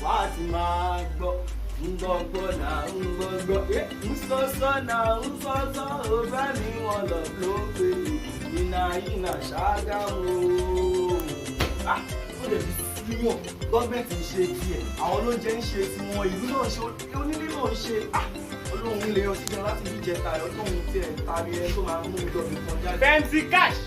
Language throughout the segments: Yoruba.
Wà á ti máa gbọ́ ngbọ́gbọ́ náà ngbọ́gbọ́ nsọ́sọ́ náà nsọ́sọ́. Ó bá mi wọn lọ ló ń pè iná iná Ṣàgámù. Ah, ó dẹ̀ ti súyàn. Gọ́ọ̀mẹ̀ntì ń ṣe tiẹ̀, àwọn olóúnjẹ ń ṣe tiwọn, ìlú náà ń ṣe, onílé náà ń ṣe. Ah, Olóhùn lè yan síjọ láti fi jẹta ẹ. Ọlọ́hun tiẹ̀ tàbí ẹ tó máa mú mi lọ fi kan jáde. Femzy Cash,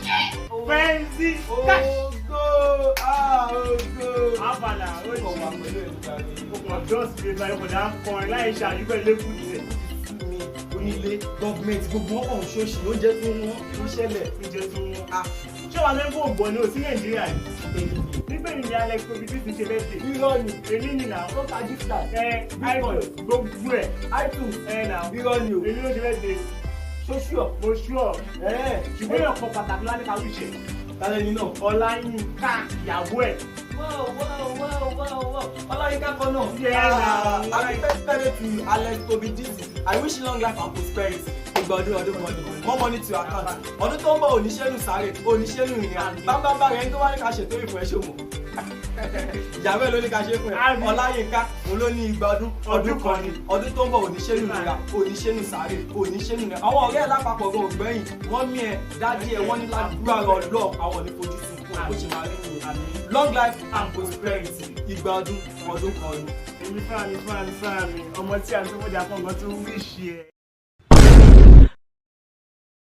Femzy Cash. Ogo, ah, ogo. Abala ó Ó wà jí. pẹ̀lú ẹ̀ nígbà mi. Okùn just gbé báyìí, kò dá ń kọrin láì ṣàyíbẹ̀ lẹ́kùn tiẹ̀. Sú mi. Onílé, gọ́ọ̀mẹ̀ntì, gbogbo wọn kàn ń ṣòṣì. Oúnjẹ tí wọ́n ló ṣẹlẹ̀. Oúnjẹ tó wọ́n. Ah. Ṣé wàá mẹ́fọ́ ògbọ́n ní òsín Nàìjíríà ni? Nígbà yìí ni Alex Tobi tí ti ṣe birthday. Irọ́ ni. Èmi ni nà. Ó ta gift card. Ẹ iPhone gbogbo ẹ̀. iTunes. Ẹ nà. Irọ́ ni o. Èmi ló ṣe birthday. Ṣóṣùọ̀. Mo ṣúọ̀. Ẹ̀. Ṣùgbọ́n èèyàn kan pàtàkì lá ní ká wíṣẹ̀. Tálẹ́ni náà? Ọláyínká, ìyàwó ẹ̀. Wow. Ọláyínká kan náà. Yeah, Ah, nah. Happy birthday to Alex Tobi Dizzy. I wish you long life and prosperity. Ìgbà ọdún ọdún kan ni. More money to your account. Ọdún tó ń bọ̀, oníṣẹ́nu sáré, oníṣẹ́nu ìrìn àná. Bámbámbá rẹ̀ ń tó wá ní ká ṣètò ìfún ẹ ṣòmò. Ìyàwó ẹ̀ ló ní ká ṣe fún ẹ. Àmín. Ọláyínká, òun ló ní ìgbà ọdún ọdún kan ni. Ọdún tó ń bọ̀, oníṣẹ́nu ìrìnà, oníṣẹ́nu sáré, oníṣẹ́nu ìrìnà. Àwọn ọ̀rẹ́ ẹ̀ lápapọ̀ gan ògbẹ́yìn. Wọ́n mí ẹ, daddy ẹ̀, wọ́n ní lágbára Ọlọ́run, àwọn ò ní fojú sunkún ẹ̀ bó ṣe máa rí nìyẹn. Long life and prosperity. Ìgbà ọdún ọdún kan ni. Èmi fúnra mi fúnra mi fúnra mi, ọmọ tí a tó mọ̀jà fún ọgbọ́n tó wíṣì ẹ̀.